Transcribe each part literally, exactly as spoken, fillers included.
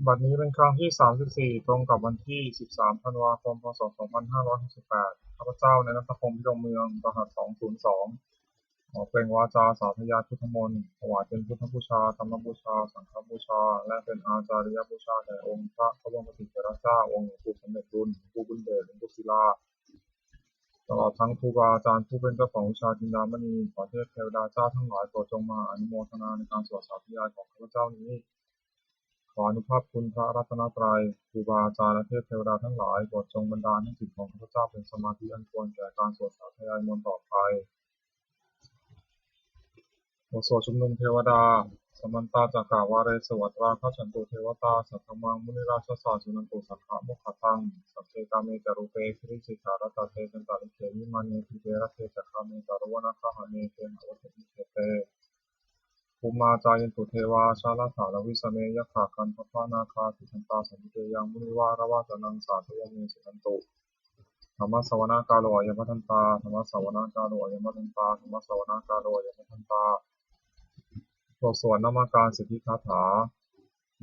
บัดนี้เป็นครั้งที่ สามสิบสี่ ตรงกับวันที่ สิบสาม ธันวาคม พ.ศ. สองพันห้าร้อยหกสิบแปด ข้าพเจ้า นายณัฐพงษ์ พิรมเมือง รหัส สองศูนย์สอง ขอเปล่งวาจาสาธยายพุทธมนต์ ถวายเป็นพุทธบูชา ธรรมบูชา สังฆบูชา และเป็นอาจาริยบูชาแด่องค์พระบรมสถิเถระเจ้า องค์หลวงปู่สำเร็จลุน หลวงปู่บุญเดช หลวงปู่ศิลา ตลอดทั้งครูบาอาจารย์ผู้เป็นเจ้าของวิชาจินดามณี ขอเทพเทวดาเจ้าทั้งหลายโปรดจงมาอนุโมทนาในการสวดสาธยายของข้าพเจ้านี้ ขออานุภาพคุณพระรัตนตรัย ครูบาอาจารย์และเทพเทวดาทั้งหลายโปรดจงบันดาลให้จิตของข้าพเจ้าเป็นสมาธิอันควรแก่การสวดสาธยายมนต์ต่อไป บทสวดชุมนุมเทวดา Samantā cakkavāḷesu atrāgacchantu devatā, saddhammaṃ munirājassa suṇantu saggamokkhadaṃ. Sagge kāme ca rūpe girisikharataṭe cantalikkhe vimāne, dīpe raṭṭhe ca gāme taruvanagahane gehavatthumhi khette, bhummā cāyantu devā jalathalavisame yakkhagandhabbanāgā, tiṭṭhantā santike yaṃ munivaravacanaṃ sādhavo me suṇantu. Dhammassavanakālo ayam bhadantā. Dhammassavanakālo ayam bhadantā. Dhammassavanakālo ayam bhadantā. บทสวดนมการสิทธิคาถา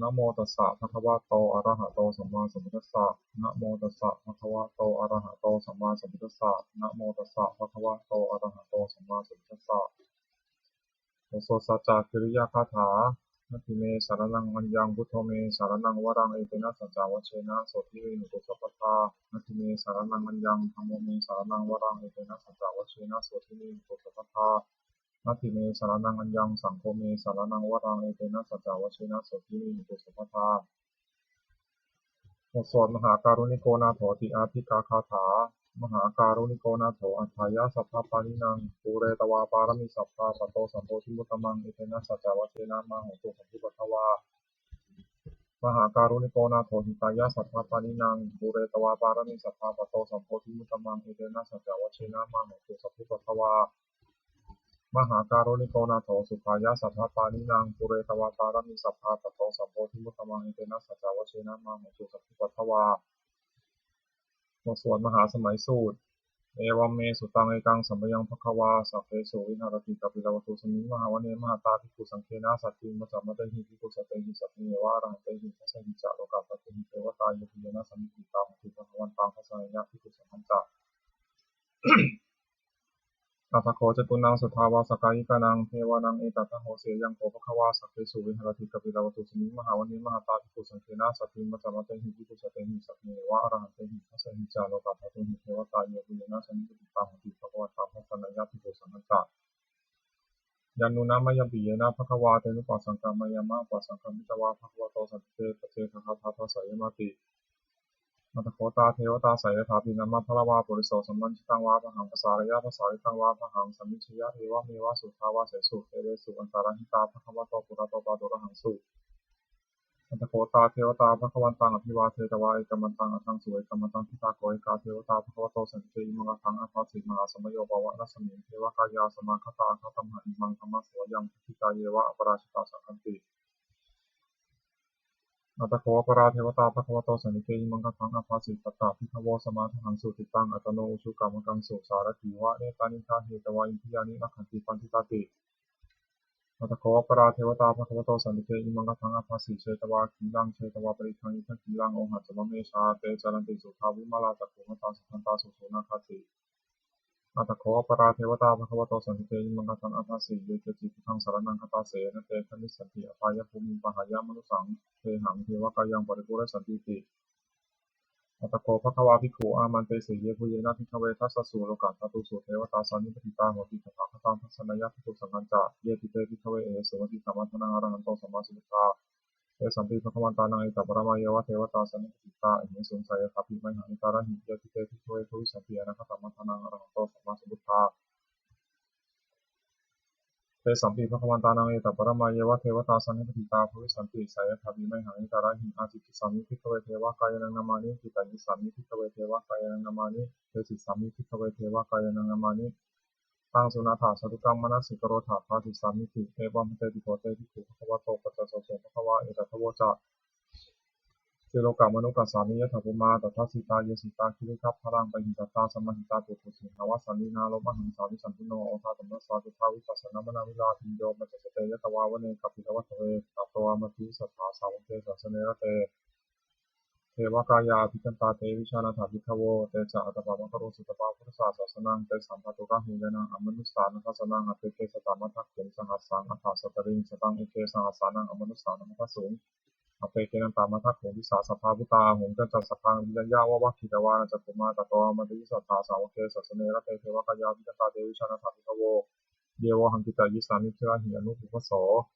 Namo tassa bhagavato arahato sammāsambuddhassa. Namo tassa bhagavato arahato sammāsambuddhassa. Namo tassa bhagavato arahato sammāsambuddhassa. บทสวดสัจจกิริยาคาถา Natthi me saraṇaṃ aññaṃ, buddho me saraṇaṃ varaṃ, etena saccavajjena sotthi me hotu sabbadā. Natthi me saraṇaṃ aññaṃ, dhammo me saraṇaṃ varaṃ, etena saccavajjena sotthi me hotu sabbadā. Natthi me saraṇaṃ aññaṃ, saṅgho me saraṇaṃ varaṃ, etena saccavajjena sotthi me hotu sabbadā. บทสวดมหาการุณิโกนาโถติอาทิกาคาถา Mahākāruṇiko nātho atthāya sabbapāṇinaṃ, pūretvā pāramī sabbā patto sambodhimuttamaṃ, etena saccavajjena mā hontu sabbupaddavā. Mahākāruṇiko nātho hitāya sabbapāṇinaṃ, pūretvā pāramī sabbā patto sambodhimuttamaṃ, etena saccavajjena mā hontu sabbupaddavā. Mahākāruṇiko nātho sukhāya sabbapāṇinaṃ, pūretvā pāramī sabbā patto sambodhimuttamaṃ, etena saccavajjena mā hontu sabbupaddavā. บทสวดมหาสมัยสูตร Evaṃ me sutaṃ. Ekaṃ samayaṃ bhagavā sakkesu viharati kapilavatthusmiṃ mahāvane mahatā bhikkhusaṅghena saddhiṃ pañcamattehi bhikkhusatehi sabbeheva arahantehi dasahi ca lokadhātūhi devatā yebhuyyena sannipatitā honti bhagavantaṃ dassanāya bhikkhusaṅghañca. Atha kho catunnaṃ suddhāvāsakāyikānaṃ devānaṃ etadahosi: Ayaṃ kho bhagavā sakkesu viharati kapilavatthusmiṃ mahāvane mahatā bhikkhusaṅghena saddhiṃ pañcamattehi bhikkhusatehi sabbeheva arahantehi dasahi ca lokadhātūhi devatā yebhuyyena sannipatitā honti bhagavantaṃ dassanāya bhikkhusaṅghañca. Yannūna mayampi yena bhagavā tenupasaṅkameyyāma, upasaṅkamitvā bhagavato santike paccekagāthā bhāseyyāmāti. Atha kho tā devatā seyyathāpi nāma balavā puriso sammiñjitaṃ vā bāhaṃ pasāreyya, pasāritaṃ vā bāhaṃ sammiñjeyya, evameva suddhāvāsesu devesu antarahitā bhagavato purato pāturahaṃsu. Atha kho tā devatā bhagavantaṃ abhivādetvā ekamantaṃ aṭṭhaṃsu. Ekamantaṃ ṭhitā kho ekā devatā bhagavato santike imaṃ gāthaṃ abhāsi: Mahāsamayo pavanasmiṃ, devakāyā samāgatā, āgatamha imaṃ dhammasamayaṃ, dakkhitāyeva aparājitasaṅghanti. Atha kho aparā devatā bhagavato santike imaṃ gāthaṃ abhāsi: Tatra bhikkhavo samādahaṃsu, cittaṃ attano ujukamakaṃsu, sārathīva nettāni gahetvā, indriyāni rakkhanti paṇḍitāti. Atha kho aparā devatā bhagavato santike imaṃ gāthaṃ abhāsi: Chetvā khīlaṃ chetvā palighaṃ, indakhīlaṃ ohaccamanejā, te caranti suddhā vimalā, cakkhumatā sudantā susunāgāti. Atha kho aparā devatā bhagavato santike imaṃ gāthaṃ abhāsi: Ye keci buddhaṃ saraṇaṃ gatāse, na te gamissanti apāyabhūmiṃ, pahāya mānusaṃ dehaṃ, devakāyaṃ paripūressantīti. Atha kho bhagavā bhikkhū āmantesi: Yebhuyyena bhikkhave dasasu lokadhātūsu devatā sannipatitā honti tathāgataṃ dassanāya bhikkhusaṅghañca. Yadi te bhikkhave ahesuṃ atītamaddhānaṃ arahanto sammāsambuddhā, tesampi bhagavantānaṃ etaparamāyeva devatā sannipatitā ahesuṃ, seyyathāpi mayhaṃ etarahi. Yadi te bhikkhave bhavissanti anāgatamaddhānaṃ arahanto sammāsambuddhā, tesampi bhagavantānaṃ etaparamāyeva devatā sannipatitā bhavissanti, seyyathāpi mayhaṃ etarahi. Ācikkhissāmi bhikkhave devakāyānaṃ nāmāni, kittayissāmi bhikkhave devakāyānaṃ nāmāni, desissāmi bhikkhave devakāyānaṃ nāmāni. Taṃ suṇātha sādhukaṃ manasikarotha, bhāsissāmīti. Evaṃ bhanteti kho te bhikkhū bhagavato paccassosuṃ. Bhagavā etadavoca: Silokamanukassāmi yattha bhummā tadassitā. Ye sitā girigabbharaṃ pahitattā samāhitā, puthū sīhāva sallīnā lomahaṃsābhisambhuno. Odātamanasā suddhā vippasannamanāvilā, bhiyyo pañcasate ñatvā vane kāpilavatthave, tato āmantayi satthā sāvake sāsane rate. Devakāyā abhikkantā, te vijānātha bhikkhavo. Te ca ātappamakaruṃ, sutvā buddhassa sāsanaṃ. Tesampāturahu ñāṇaṃ, amanussāna dassanaṃ. Appeke satamaddakkhuṃ, sahassaṃ atha sattariṃ. Sataṃ eke sahassānaṃ, amanussānamaddasuṃ. Appekenantamaddakkhuṃ, disā sabbā phuṭā ahuṃ. Tañca sabbaṃ abhiññāya, vavakkhitvāna cakkhumā, tato āmantayi satthā sāvake sāsane rate. Devakāyā abhikkantā, te vijānātha bhikkhavo. Ye vohaṃ kittayissāmi, girāhi anupubbaso.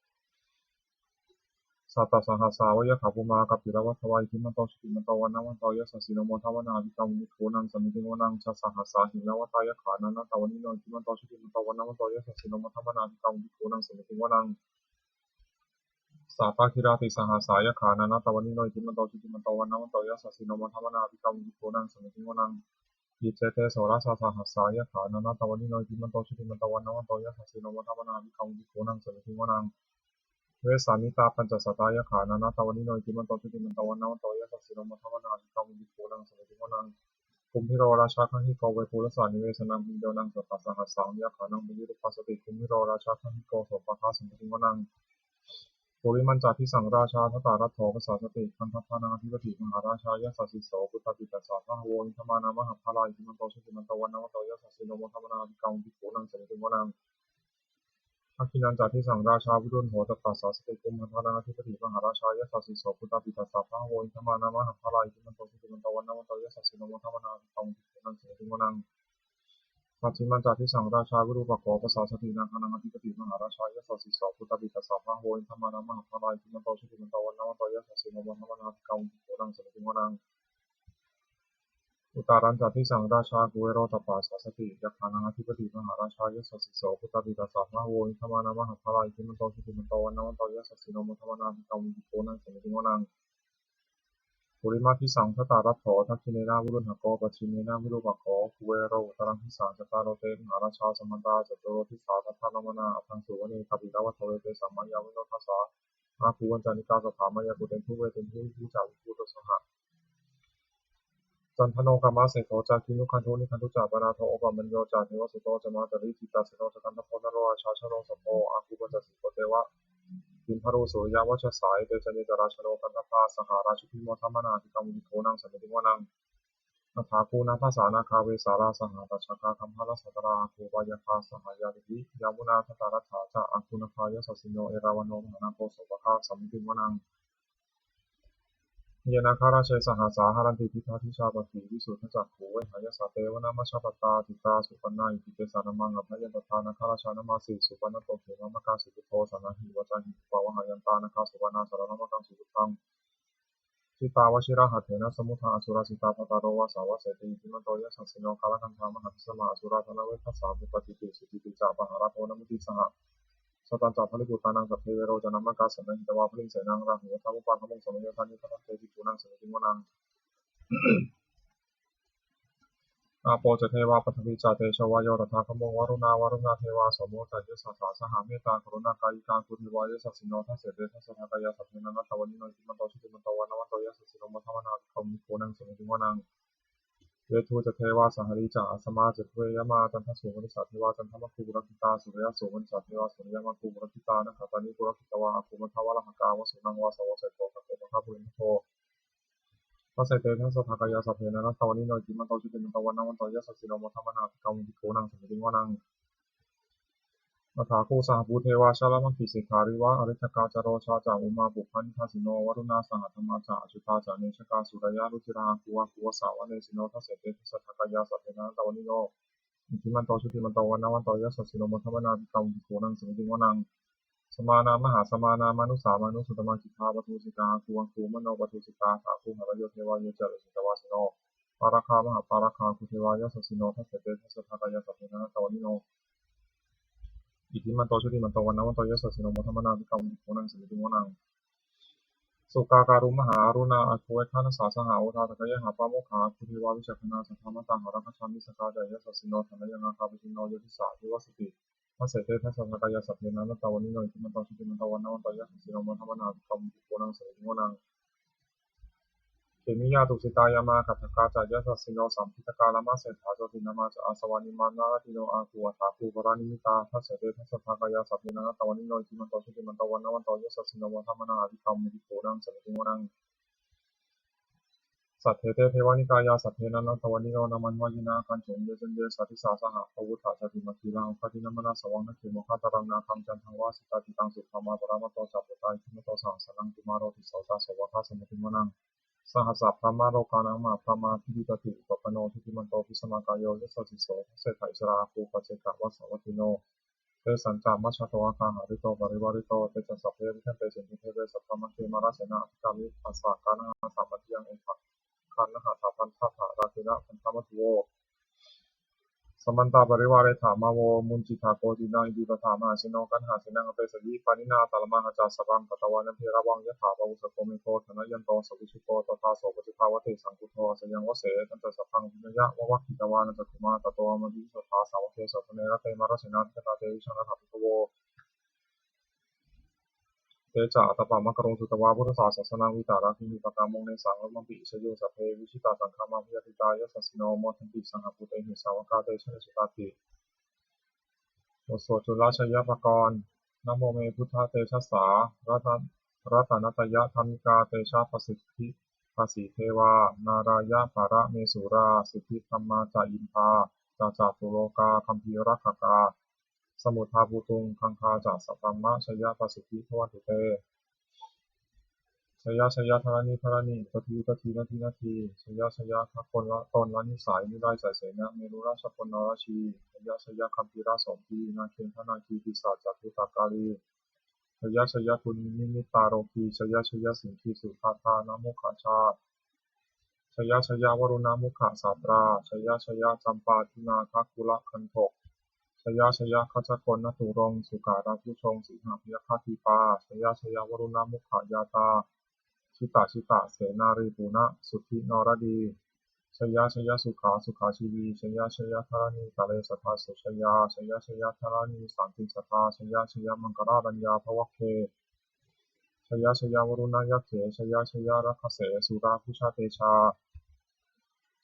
Sattasahassā va yakkhā, bhummā kāpilavatthavā. Iddhimanto jutimanto, vaṇṇavanto yasassino, modamānā abhikkāmuṃ, bhikkhūnaṃ samitiṃ vanaṃ. Chasahassā hemavatā, yakkhā nānattavaṇṇino. Iddhimanto jutimanto, vaṇṇavanto yasassino, modamānā abhikkāmuṃ, bhikkhūnaṃ samitiṃ vanaṃ. Sātāgirā tisahassā, yakkhā nānattavaṇṇino. Iddhimanto jutimanto, vaṇṇavanto yasassino, modamānā abhikkāmuṃ, bhikkhūnaṃ samitiṃ vanaṃ. Iccete soḷasasahassā, yakkhā nānattavaṇṇino. Iddhimanto jutimanto, vaṇṇavanto yasassino, modamānā abhikkāmuṃ, bhikkhūnaṃ samitiṃ vanaṃ. Vessāmittā pañcasatā, yakkhā nānattavaṇṇino. Iddhimanto jutimanto, vaṇṇavanto yasassino, modamānā abhikkāmuṃ, bhikkhūnaṃ samitiṃ vanaṃ. Kumbhīro rājagahiko, vepullassa nivesanaṃ, bhiyyo naṃ satasahassaṃ, yakkhānaṃ payirupāsati. Kumbhīro rājagahiko, sopāga samitiṃ vanaṃ. Purimañca disaṃ rājā, dhataraṭṭho pasāsati, gandhabbānaṃ adhipati, mahārājā yasassi so. Puttāpi tassa bahavo, indanāmā mahabbalā. Iddhimanto jutimanto, vaṇṇavanto yasassino, modamānā abhikkāmuṃ, bhikkhūnaṃ samitiṃ vanaṃ. Dakkhiṇañca disaṃ rājā, virūḷho tappasāsati, kumbhaṇḍānaṃ adhipati, mahārājā yasassi so. Puttāpi tassa bahavo, indanāmā mahabbalā. Iddhimanto jutimanto, vaṇṇavanto yasassino, modamānā abhikkāmuṃ, bhikkhūnaṃ samitiṃ vanaṃ. Pacchimañca disaṃ rājā, virūpakkho pasāsati, nāgānaṃ adhipati, mahārājā yasassi so. Puttāpi tassa bahavo, indanāmā mahabbalā. Iddhimanto jutimanto, vaṇṇavanto yasassino, modamānā abhikkāmuṃ, bhikkhūnaṃ samitiṃ vanaṃ. Uttarañca disaṃ rājā, kuvero tappasāsati, yakkhānaṃ adhipati, mahārājā yasassi so. Puttāpi tassa bahavo, indanāmā mahabbalā. Iddhimanto jutimanto, vaṇṇavanto yasassino, modamānā abhikkāmuṃ, bhikkhūnaṃ samitiṃ vanaṃ. Purimaṃ disaṃ dhataraṭṭho, dakkhiṇena virūḷhako, pacchimena virūpakkho, kuvero uttaraṃ disaṃ. Cattāro te mahārājā, samantā caturo disā, daddallamānā aṭṭhaṃsu, vane kāpilavatthave. Tesaṃ māyāvino dāsā, āgū vañcanikā saṭhā, māyā kuṭeṇḍu veṭeṇḍu, viṭū ca viṭuṭo saha. Candano kāmaseṭṭho ca, kinnughaṇḍu nighaṇḍu ca, panādo opamañño ca, devasūto ca mātali, cittaseno ca gandhabbo, naḷorājā janosabho, āgū pañcasikho ceva timbarū suriyavacchasā. Ete caññe ca rājāno gandhabbā, saha rājubhi modamānā, abhikkāmuṃ bhikkhūnaṃ samitiṃ vanaṃ. Athāgū nābhasā nāgā, vesālā saha tacchakā, kambalassatarā āgū, pāyāgā saha ñātibhi, yāmunā dhataraṭṭhā ca, āgū nāgā yasassino, erāvaṇo mahānāgo, sopāga samitiṃ vanaṃ. Ye nāgarāje sahasā, haranti dibbā dijā pakkhi, visuddhacakkhū vehāyasā, te vanamajjhapattā, citrā supaṇṇā iti tesa nāmaṃ. Abhayantadā nāgarājānamāsi, supaṇṇato khemamakā, sugutto saṇhāhi vācāhi upavhayantā. Nāgā supaṇṇā saraṇamakaṃsu buddhaṃ, jitā vajirahatthena, samuddaṃ asurā sitā, bhātaro vāsavassete. Iddhimanto yasassino, kālakañjā mahābhismā, asurā dānaveghasā, vepacitti sucitti ca, pahārādo namucī saha. Satañca baliputtānaṃ, sabbe verocanāmakā, sannayhitvā baliṃ senaṃ, rāhubhaddamupāgamuṃ, samayodāni bhaddante, bhikkhūnaṃ samitiṃ vanaṃ. Āpo ca devā paṭhavī ca, tejo vāyo tadāgamuṃ, varuṇā vāruṇā devā, somo ca yasasā saha. Mettākaruṇākāyikā, āgū devā yasassino, dasete dasadhā kāyā, sabbe nānattavaṇṇino. Iddhimanto jutimanto, vaṇṇavanto yasassino, modamānā abhikkāmuṃ, bhikkhūnaṃ samitiṃ vanaṃ. Veṇḍū ca devā sahalī ca, asamā ca duve yamā, candassūpanisā devā candamāgū purakkhitā, suriyassūpanisā devā suriyamāgū purakkhitā, nakkhattāni purakkhitvā, āgū mandavalāhakā, vasūnaṃ vāsavo seṭṭho, sakko pāga purindado. Dasete dasadhā kāyā, sabbe nānattavaṇṇino. Iddhimanto jutimanto, vaṇṇavanto yasassino, modamānā abhikkāmuṃ, bhikkhūnaṃ samitiṃ vanaṃ. Athāgū sahabhū devā, jalamaggisikhāriva, ariṭṭhakā ca rojā ca, ummāpupphanibhāsino, varuṇā sahadhammā ca, accutā ca anejakā, sūleyyarucirā āgū, āgū vāsavanesino. Dasete dasadhā kāyā, sabbe nānattavaṇṇino. Iddhimanto jutimanto, vaṇṇavanto yasassino, modamānā abhikkāmuṃ, bhikkhūnaṃ samitiṃ vanaṃ. Samānā mahāsamānā, mānusā mānusuttamā, khiḍḍāpadūsikā āgū, āgū manopadūsikā. Athāgū harayo devā, ye ca tusitavāsino, pāragā mahāpāragā, āgū devā yasassino. Dasete dasadhā kāyā, sabbe nānattavaṇṇino. Iddhimanto jutimanto, vaṇṇavanto yasassino, modamānā abhikkāmuṃ, bhikkhūnaṃ samitiṃ vanaṃ. Sukkā karumhā aruṇā, āgū veghanasā saha, odātagayhā pāmokkhā, āgū devā vicakkhaṇā, sadāmattā hāragajā, missakā ca yasassino. Thanayaṃ āgā pacchimaṃ, yo disā abhivassati. Dasete dasadhā kāyā, sabbe nānattavaṇṇino. Iddhimanto jutimanto, vaṇṇavanto yasassino, modamānā abhikkāmuṃ, bhikkhūnaṃ samitiṃ vanaṃ. Khemiyā tusitā yāmā kaṭṭhakā ca yasassino, lambitakā lāmaseṭṭhā jotināmā ca āsavā, nimmānaratino āgū athāgū paranimmitā. Dasete dasadhā kāyā sabbe nānattavaṇṇino, iddhimanto jutimanto vaṇṇavanto yasassino, modamānā abhikkāmuṃ bhikkhūnaṃ samitiṃ vanaṃ. Saṭṭhete devanikāyā sabbe nānattavaṇṇino, nāmanvayena āgañchuṃ ye caññe sadisā saha. Pavutthajātimakhīlaṃ oghatiṇṇamanāsavaṃ, dakkhemoghataraṃ nāgaṃ candaṃva asitātitaṃ. Subrahmā paramatto ca puttā iddhimato saha, sanaṅkumāro tisso ca sopāga samitiṃ vanaṃ. Sahassabrahmalokānaṃ mahābrahmābhitiṭṭhati, upapanno jutimanto bhismākāyo yasassi so. Dasettha issarā āgū paccekavasavattino, tesañca majjhato āga hārito parivārito. Te ca sabbe abhikkante sinde deve sabrahmake, mārasenā abhikkāmi tassa kaṇhassa mandiyaṃ. Ekaṃ kaṇhassa bandhatha rāgena bandhamatthu vo, samantā parivāretha mā vo muñcittha koci naṃ. Iti tattha mahāseno kaṇhasenaṃ apesayi, pāṇinā talamāhacca saraṃ katvāna bheravaṃ. Yathā pāvussako megho thanayanto savijjuko, tadā so paccudāvatti saṅkuddho asayaṃvase. Tañca sabbaṃ abhiññāya vavakkhitvāna cakkhumā, tato āmantayi satthā sāvake sāsane rate. Mārasenā abhikkantā te vijānātha bhikkhavo, te ca ātappamakaruṃ sutvā buddhassa sāsanaṃ. Vītarāgehi pakkāmuṃ nesaṃ lomampi iñjayuṃ, sabbe vijitasaṅgāmā bhayātītā yasassino, modanti saha bhūtehi sāvakā te janesutāti. บทสวดจุลชัยปกรณ์ Namo me buddhatejassā ratanattayadhammikā, tejapasiddhi pasīdevā nārāyaparamesurā, siddhibrahmā ca indā ca catulokā gambhīrakkhakā, samuddā bhūtuṃ gaṅgā ca sabrahmajayapasiddhi bhavantu te. Jaya jaya dharaṇi dharaṇī udadhi udadhī nadi nadī, jaya jaya นครหลวง นครหลวง นครหลวง นิสาย นิรัย ไสเสน เมรุราชพล นรชี jaya jaya gambhīra sombhī nāgendanāgī pisāca bhūtakālī, jaya jaya dunnimittarogī, jaya jaya siṅgī sudaṭṭhānamukhajā, jaya jaya varuṇamukhasātrā, jaya jaya campādināgakulagandhok, jaya jaya gajagonnaturaṅga sukarabhujaṅga sīhabyagghadīpā, jaya jaya varuṇamukhayātrā jita jita senārī punasuddhi naradī, jaya jaya sukhā sukhā jīvī, jaya jaya dharaṇītale sadā sujayā, jaya jaya dharaṇī santin sadā, jaya jaya maṅkararaññā bhavagge, jaya jaya varuṇayakkhe, jaya jaya rakkhase surabhujatejā,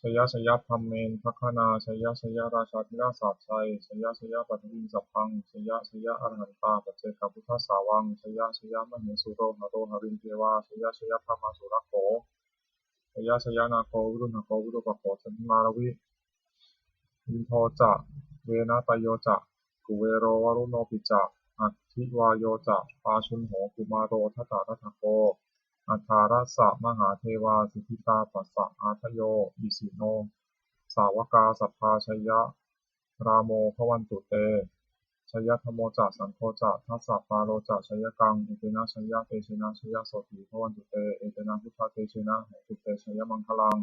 jaya jaya brahmendagaṇā, jaya jaya rājādhirājasājjai, jaya jaya paṭhaviṃ sabbaṃ, jaya jaya arahantā paccekabuddhasāvaṃ, jaya jaya mahesuro haro harindevā, jaya jaya brahmā surakkho, jaya jaya nāgo viruḷhako virūpakkho candimā ravi, indo ca venateyyo ca kuvero varuṇopi ca, aggi vāyo ca pājuṇho kumāro dhataraṭṭhako, aṭṭhārasa mahādevā siddhitāpasaādayo, isino sāvakā sabbā jayarāmo bhavantu te. Jayadhammo ca saṅgho ca dasapālo ca jayakaṃ, etena jayatejena jayasotthī bhavantu te, etena buddhatejena hotu te jayamaṅgalaṃ.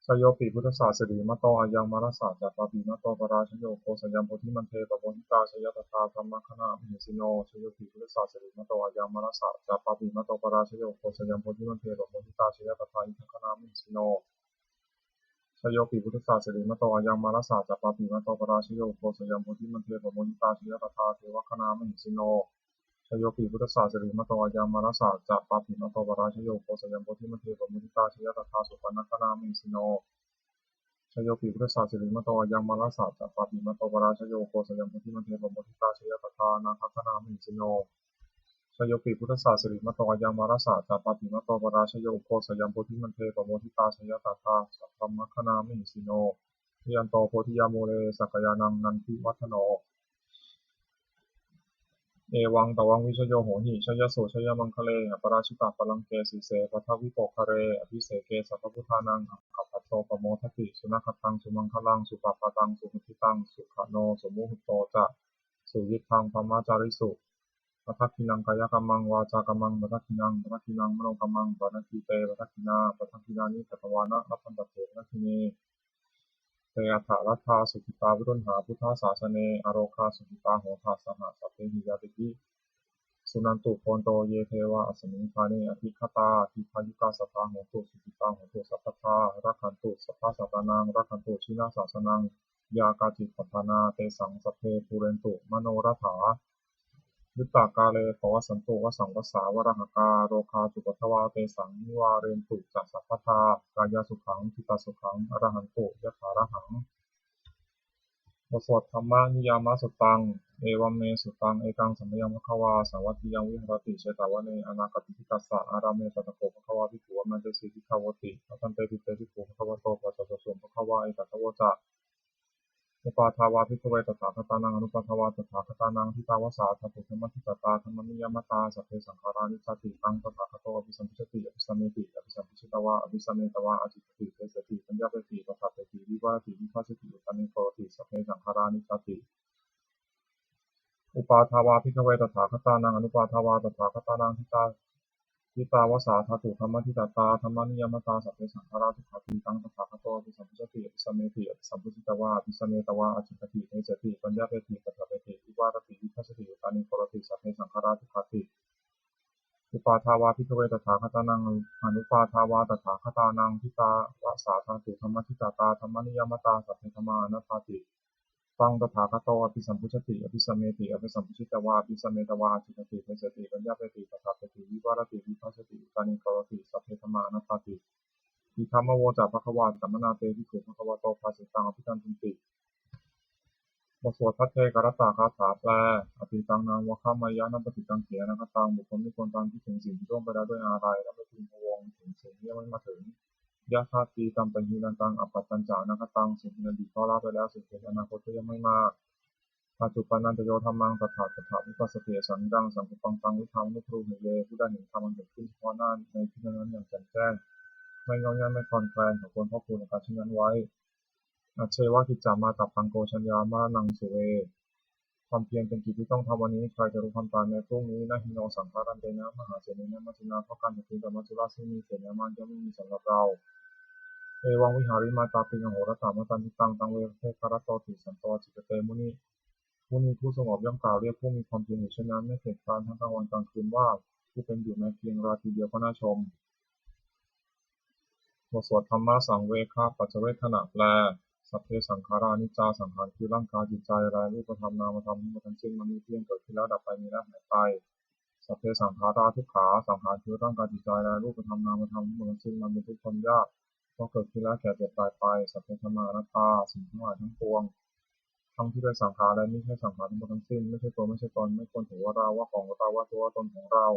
Jayopi buddhassa sirīmato ayaṃ mārassa ca pāpimato parājayo, ugghosayaṃ bodhimaṇḍe pamoditā jaya tadā brahmagaṇā mahesino. Jayopi buddhassa sirīmato ayaṃ mārassa ca pāpimato parājayo, ugghosayaṃ bodhimaṇḍe pamoditā jaya tadā indagaṇā mahesino. Jayopi buddhassa sirīmato ayaṃ mārassa ca pāpimato parājayo, ugghosayaṃ bodhimaṇḍe pamoditā jaya tadā devagaṇā mahesino. Jayopi buddhassa sirīmato ayaṃ mārassa ca pāpimato parājayo, ugghosayaṃ bodhimaṇḍe pamoditā jaya tadā supaṇṇagaṇā mahesino. Jayopi buddhassa sirīmato ayaṃ mārassa ca pāpimato parājayo, ugghosayaṃ bodhimaṇḍe pamoditā jaya tadā nāgagaṇā mahesino. Jayopi buddhassa sirīmato ayaṃ mārassa ca pāpimato parājayo, ugghosayaṃ bodhimaṇḍe pamoditā jaya tadā sabrahmagaṇā mahesino. Jayanto bodhiyā mūle sakyānaṃ nandivaḍḍhano, evaṃ tvaṃ vijayo hohi jayassu jayamaṅgale, aparājitapallaṅke sīse paṭhavipokkhare abhiseke sabbabuddhānaṃ aggappatto pamodati. Sunakkhattaṃ sumaṅgalaṃ supabhātaṃ suhuṭṭhitaṃ, sukhaṇo sumuhutto ca suyiṭṭhaṃ brahmacārisu, padakkhiṇaṃ kāyakammaṃ vācākammaṃ padakkhiṇaṃ, padakkhiṇaṃ manokammaṃ paṇidhī te padakkhiṇā, padakkhiṇāni katvāna labhantatthe padakkhiṇe. Te atthaladdhā sukhitā viruḷhā buddhasāsane, arogā sukhitā hotha saha sabbehi ñātibhi. Suṇantu bhonto ye devā asmiṃ ṭhāne adhigatā, dīghāyukā sadā hontu sukhitā hontu sabbadā, rakkhantu sabbasattānaṃ rakkhantu jinasāsanaṃ, yā kāci patthanā tesaṃ sabbe pūrentu manorathā. Yuttakāle pavassantu vassaṃ vassā valāhakā, rogā cupaddavā tesaṃ nivārentu ca sabbadā. Kāyasukhaṃ cittasukhaṃ arahantu yathārahaṃ. บทสวด Dhammaniyāmasuttaṃ. Evaṃ me sutaṃ. Ekaṃ samayaṃ bhagavā sāvatthiyaṃ viharati jetavane anāthapiṇḍikassa ārāme. Tatra kho bhagavā bhikkhū āmantesi bhikkhavoti. Bhadanteti te bhikkhū bhagavato paccassosuṃ. Bhagavā etadavoca. Uppādā vā bhikkhave tathāgatānaṃ anuppādā vā tathāgatānaṃ, ṭhitā va sā dhātu dhammaṭṭhitatā dhammaniyāmatā, sabbe saṅkhārā aniccāti. Taṃ tathāgato abhisambujjhati abhisameti, abhisambujjhitvā abhisametvā ācikkhati deseti paññapeti paṭṭhapeti vivarati vibhajati uttānīkaroti, sabbe saṅkhārā aniccāti. Uppādā vā bhikkhave tathāgatānaṃ anuppādā vā tathāgatānaṃ, ṭhitā ṭhitā va sā dhātu dhammaṭṭhitatā dhammaniyāmatā, sabbe saṅkhārā dukkhāti. Taṃ tathāgato abhisambujjhati abhisameti, abhisambujjhitvā abhisametvā ācikkhati deseti paññapeti paṭṭhapeti vivarati vibhajati uttānīkaroti, sabbe saṅkhārā dukkhāti. Uppādā vā bhikkhave tathāgatānaṃ anuppādā vā tathāgatānaṃ, ṭhitā va sā dhātu dhammaṭṭhitatā dhammaniyāmatā, sabbe dhammā anattāti. Taṃ tathāgato abhisambujjhati abhisameti, abhisambujjhitvā abhisametvā ācikkhati deseti paññapeti paṭṭhapeti vivarati vibhajati uttānīkaroti, sabbe dhammā anattāti. Idamavoca bhagavā. Attamanā te bhikkhū bhagavato bhāsitaṃ abhikkantūti. บทสวดภัทเทกรัตตคาถาแปล Atītaṃ nānvāgameyya nappaṭikaṅkhe anāgataṃ. บุคคลไม่ควรตามคิดถึงสิ่งที่ล่วงไปแล้วด้วยอาลัย และไม่พึงพะวงถึงสิ่งที่ยังไม่มาถึง Yadatītampahīnantaṃ appattañca anāgataṃ. สิ่งเป็นอดีตก็ละไปแล้ว สิ่งเป็นอนาคตก็ยังไม่มา Paccuppannāñca yo dhammaṃ tattha tattha vipassati, asaṃhiraṃ asaṅkuppaṃ taṃ viddhā manubrūhaye. ผู้ใดเห็นธรรมอันเกิดขึ้นเฉพาะหน้าในที่นั้นๆอย่างแจ่มแจ้ง ไม่ง่อนแง่นไม่คลอนแคลน เขาควรพอกพูนอาการเช่นนั้นไว้ Ajjeva kiccamātappaṃ ko jaññā maraṇaṃ suve. ความเพียรเป็นกิจที่ต้องทำวันนี้ ใครจะรู้ความตายแม้พรุ่งนี้ Na hi no saṅgarantena mahāsenena maccunā, เพราะการผัดเพี้ยนกับมัจจุราชซึ่งมีเสนามากย่อมไม่มีสำหรับเรา Evaṃ vihārimātāpiṃ ahorattamatanditaṃ, taṃ ve bhaddekarattoti santo ācikkhate muni. มุนีผู้สงบย่อมกล่าวเรียกผู้มีความเพียรอยู่เช่นนั้น ไม่เกียจคร้านทั้งกลางวันกลางคืนว่า ผู้เป็นอยู่แม้เพียงราตรีเดียวก็น่าชม บทสวดธรรมสังเวคปัจจเวกขณะแปล Sabbe saṅkhārā aniccā. สังขารคือร่างกายจิตใจและรูปธรรมนามธรรมทั้งหมดทั้งสิ้นมันไม่เที่ยง เกิดขึ้นแล้วดับไป มีแล้วหายไป Sabbe saṅkhārā dukkhā. สังขารคือร่างกายจิตใจและรูปธรรมนามธรรมทั้งหมดทั้งสิ้นมันเป็นทุกข์ทนยาก เพราะเกิดขึ้นแล้วแก่เจ็บตายไป Sabbe dhammā anattā. สิ่งทั้งหลายทั้งปวง ทั้งที่เป็นสังขารและมิใช่สังขารทั้งหมดทั้งสิ้น ไม่ใช่ตัวไม่ใช่ตน ไม่ควรถือว่าเราว่าของเราว่าตัวว่าตนของเรา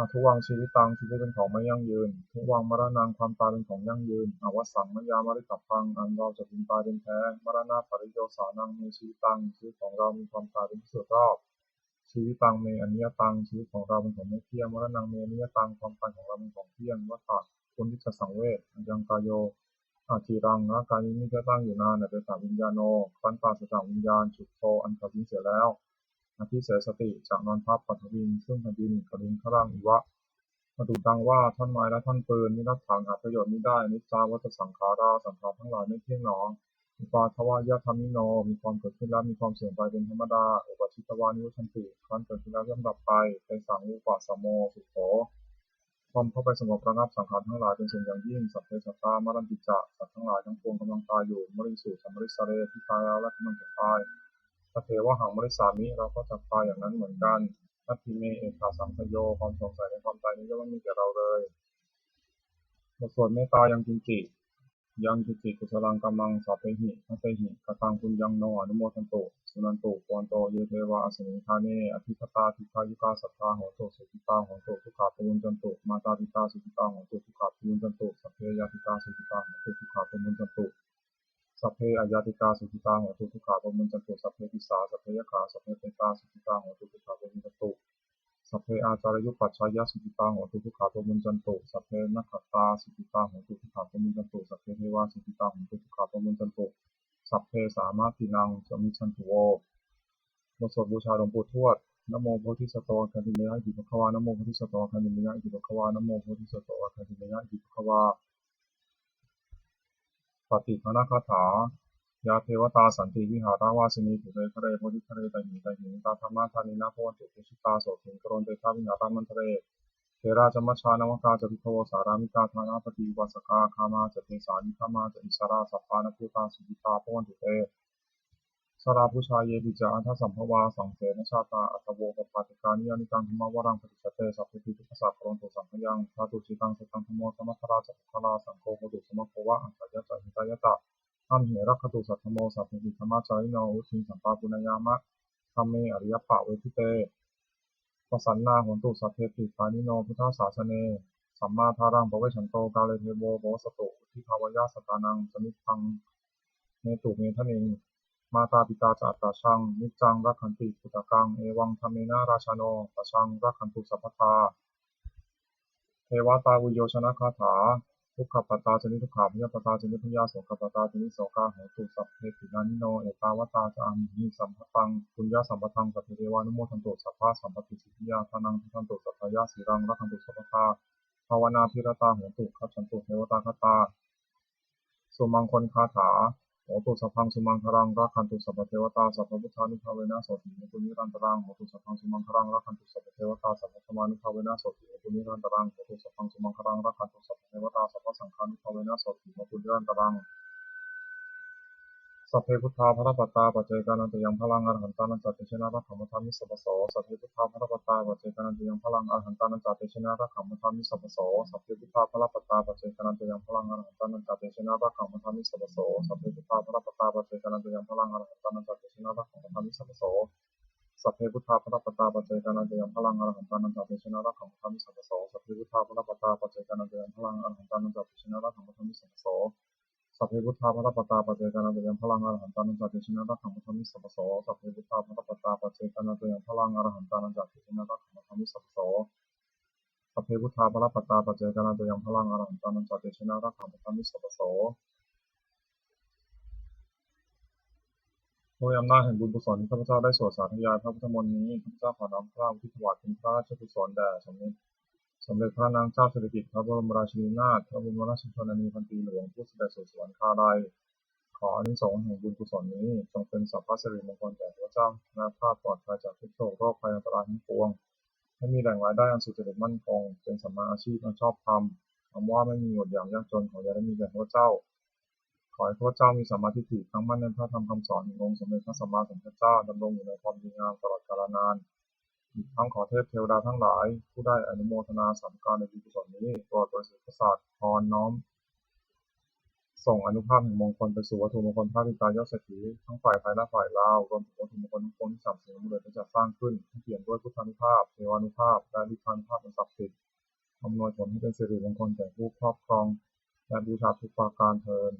Adhuvaṃ jīvitaṃ. ชีวิตเป็นของไม่ยั่งยืน Dhuvaṃ maraṇaṃ. ความตายเป็นของยั่งยืน Avassaṃ mayā maritabbaṃ. อันเราจะพึงตายเป็นแท้ Maraṇapariyosānaṃ me jīvitaṃ. ชีวิตของเรามีความตายเป็นที่สุดรอบ Jīvitaṃ me aniyataṃ. ชีวิตของเราเป็นของไม่เที่ยง Maraṇaṃ me niyataṃ. ความตายของเราเป็นของเที่ยง Vata. ควรที่จะสังเวช Ayaṃ kāyo aciraṃ. ร่างกายนี้มิได้ตั้งอยู่นาน Apetaviññāṇo. ครั้นปราศจากวิญญาณ Chuḍḍho. อันเขาทิ้งเสียแล้ว Adhisessati. จักนอนทับ Paṭhaviṃ. ซึ่งแผ่นดิน Kaliṅgaraṃ iva. Paṭuttaṃ va. ท่อนไม้และท่อนฟืน Niratthaṃ. หาประโยชน์มิได้ Aniccā vata saṅkhārā. สังขารทั้งหลายไม่เที่ยงหนอ Uppādavayadhammino. มีความเกิดขึ้นแล้วมีความเสื่อมไปเป็นธรรมดา Uppajjitvā nirujjhanti. ครั้นเกิดขึ้นแล้วย่อมดับไป Tesaṃ vūpasamo sukho. ความเข้าไปสงบระงับสังขารทั้งหลายเป็นสุขอย่างยิ่ง Sabbe sattā maranti ca. สัตว์ทั้งหลายทั้งปวงกำลังตายอยู่ Mariṃsu ca marissare. ที่ตายแล้วและกำลังจะตาย Tathevāhaṃ marissāmi. เราก็จักตายอย่างนั้นเหมือนกัน Natthi me ettha saṃsayo. ความสงสัยในความตายนี้ย่อมไม่มีแก่เราเลย บทสวดเมตตา ยังกิญจิ Yaṃ kiñci kusalaṃ kammaṃ sabbehi katehi kataṃ puññaṃ no anumodantu. Suṇantu bhonto ye devā asmiṃ ṭhāne adhigatā dīghāyukā sadā hontu sukhitā hontu dukkhā pamuñcantu. Mātā pitā sukhitā hontu dukkhā pamuñcantu. Sabbe ñātikā sukhitā hontu dukkhā pamuñcantu. Sabbe aññātikā sukhitā hontu dukkhā pamuñcantu. Sabbe pisā sabbe yakkhā sabbe petā sukhitā hontu dukkhā pamuñcantu. Sabbe ācariyupajjhāyā sukhitā hontu dukkhā pamuñcantu. Sabbe nakkhattā sukhitā hontu dukkhā pamuñcantu. Sabbe devā sukhitā hontu dukkhā pamuñcantu. Sabbe sampattīnaṃ samijjhantu vo. บทสวดบูชาหลวงปู่ทวด Namo bodhisatto āgantimāya iti bhagavā. Namo bodhisatto āgantimāya iti bhagavā. Namo bodhisatto āgantimāya iti bhagavā. Pattidānagāthā. Yā devatā santi vihāravāsinī, thūpe ghare bodhighare tahiṃ tahiṃ, tā dhammadānena bhavantu pūjitā, sotthiṃ karontedha vihāramaṇḍale. Therā ca majjhā navakā ca bhikkhavo, sārāmikā dānapatī upāsakā, gāmā ca desā nigamā ca issarā, sappāṇabhūtā sukhitā bhavantu te. Jalābujā yepi ca aṇḍasambhavā, saṃsedajātā athavopapātikā, niyyānikaṃ dhammavaraṃ paṭicca te, sabbepi dukkhassa karontu saṅkhayaṃ. Ṭhātu ciraṃ sataṃ dhammo, dhammaddharā ca puggalā, saṅgho hotu samaggo va, atthāya ca hitāya ca. Amhe rakkhatu saddhammo, sabbepi dhammacārino, vuḍḍhiṃ sampāpuṇeyyāma, dhamme ariyappavedite. Pasannā hontu sabbepi pāṇino buddhasāsane, sammā dhāraṃ pavecchanto, kāle devo pavassatu, vuḍḍhibhāvāya sattānaṃ, samiddhaṃ netu medaniṃ. Mātā pitā ca atrajaṃ, niccaṃ rakkhanti puttakaṃ, evaṃ dhammena rājāno, pajaṃ rakkhantu sabbadā. Devatāuyyojanagāthā. Dukkhappattā ca niddukkhā, bhayappattā ca nibbhayā, sokappattā ca nissokā, hontu sabbepi pāṇino. Ettāvatā ca amhehi sambhataṃ puññasampadaṃ, sabbe devānumodantu, sabbasampattisiddhiyā. Dānaṃ dadantu saddhāya, sīlaṃ rakkhantu sabbadā, bhāvanābhiratā hontu, gacchantu devatāgatā. Sumaṅgalagāthā. Hotu sabbaṃ sumaṅgalaṃ, rakkhantu sabbadevatā, sabbabuddhānubhāvena sotthī hontu nirantaraṃ. Hotu sabbaṃ sumaṅgalaṃ, rakkhantu sabbadevatā, sabbadhammānubhāvena sotthī hontu nirantaraṃ. Hotu sabbaṃ sumaṅgalaṃ, rakkhantu sabbadevatā, sabbasaṅghānubhāvena sotthī hontu nirantaraṃ. Sabbe buddhā balappattā, paccekānañca yaṃ balaṃ, arahantānañca tejena, rakkhaṃ bandhāmi sabbaso. Sabbe buddhā balappattā, paccekānañca yaṃ balaṃ, arahantānañca tejena, rakkhaṃ bandhāmi sabbaso. Sabbe buddhā balappattā, paccekānañca yaṃ balaṃ, arahantānañca tejena, rakkhaṃ bandhāmi sabbaso. Sabbe buddhā balappattā, paccekānañca yaṃ balaṃ, arahantānañca tejena, rakkhaṃ bandhāmi sabbaso. Sabbe buddhā balappattā, paccekānañca yaṃ balaṃ, arahantānañca tejena, rakkhaṃ bandhāmi sabbaso. Sabbe buddhā balappattā, paccekānañca yaṃ balaṃ, arahantānañca tejena, rakkhaṃ bandhāmi sabbaso. Sabbe buddhā balappattā, paccekānañca yaṃ balaṃ, arahantānañca tejena, rakkhaṃ bandhāmi sabbaso. Sabbe buddhā balappattā, paccekānañca yaṃ balaṃ, arahantānañca tejena, rakkhaṃ bandhāmi sabbaso. Sabbe buddhā balappattā, paccekānañca yaṃ balaṃ, arahantānañca tejena, rakkhaṃ bandhāmi sabbaso. ด้วยอำนาจแห่งบุญกุศลที่ข้าพเจ้าได้สวดสาธยายพระพุทธมนต์นี้ ข้าพเจ้าขอน้อมเกล้าอุทิศถวายเป็นพระราชกุศลแด่สมเด็จ สมเด็จพระนางเจ้าสิริกิติ์ พระบรมราชินีนาถ พระบรมราชชนนีพันปีหลวง ผู้เสด็จสู่สวรรคาลัย ขออานิสงส์แห่งบุญกุศลนี้ จงเป็นสัพพสิริมงคลแก่ข้าพเจ้า และปลอดภัยจากทุกโศกโรคภัยอันตรายทั้งปวง ให้มีแหล่งรายได้อันสุจริตมั่นคง เป็นสัมมาอาชีพอันชอบธรรม คำว่าไม่มีอดอยากยากจน ขออย่าได้มีแก่ข้าพเจ้า ขอให้ข้าพเจ้ามีสัมมาทิฏฐิ ตั้งมั่นในพระธรรมคำสอนขององค์สมเด็จพระสัมมาสัมพุทธเจ้า ดำรงอยู่ในความดีงามตลอดกาลนาน อีกทั้งขอเทพเทวดาทั้งหลาย ผู้ได้อนุโมทนาสาธุการในบุญกุศลนี้ โปรดประสิทธิ์ประสาทพรน้อม ส่งอานุภาพแห่งมงคลไปสู่วัตถุมงคลพระปิดตายอดเศรษฐี ทั้งฝ่ายไทยและฝ่ายลาว รวมถึงวัตถุมงคลทั้งปวงที่สามสิ่งสำเร็จได้จัดสร้างขึ้น ให้เปี่ยมด้วยพุทธานุภาพ เทวานุภาพ และฤทธานุภาพอันศักดิ์สิทธิ์ อำนวยผลให้เป็นสิริมงคลแก่ผู้ครอบครอง และบูชาทุกประการเทอญ